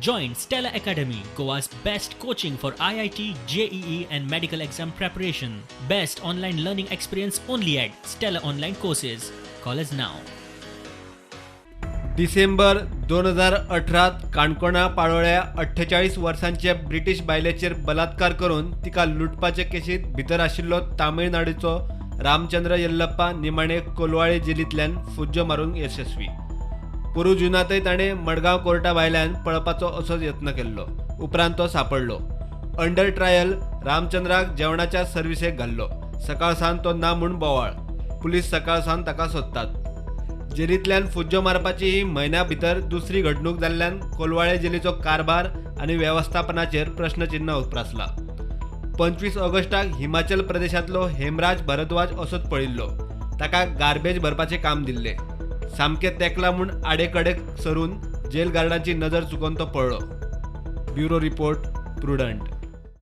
Join Stella Academy, Goa's best coaching for IIT, JEE, and medical exam preparation. Best online learning experience only at Stella Online Courses. Call us now. December 2018त काणकोणा पाळोळ्या 48 वर्सांचे British बायलेचेर बलात्कार करून तिका लुटपाचे केशींत भितर आशिल्लो तामिळनाडूचो रामचंद्र यल्लप्पा निमाणे कोलवाळे जेलींतल्यान फुज्जो मारूंक यशस्वी. पोरूं जुनांतय ताणें मडगांव कोर्टा भायल्यान पळपाचो असोच यत्न केल्लो. उपरांत तो सांपडलो. अंडर ट्रायल रामचंद्राक जेवणाच्या सर्विसेक घाल्लो. सकाळ सावन तो ना म्हूण बोवाळ. पुलीस सकाळ सावन ताका सोदतात. जेलींतल्यान फुज्जो मारपाची ही म्हयन्या भितर दुसरी घडणूक जाल्ल्यान कोलवाळे जेलीचो कारभार आनी वेवस्थापनाचेर प्रश्नचिन्ह उप्रासला. 25 ऑगस्टाक हिमाचल प्रदेशांतलो हेमराज भरद्वाज असोच पळिल्लो. ताका गार्बेज भरपाचें काम दिल्लें. सामकें तेंकला म्हूण आडेकडेक सरून जेल गार्डांची नजर चुकोवन तो पळ्ळो. Bureau report, Prudent.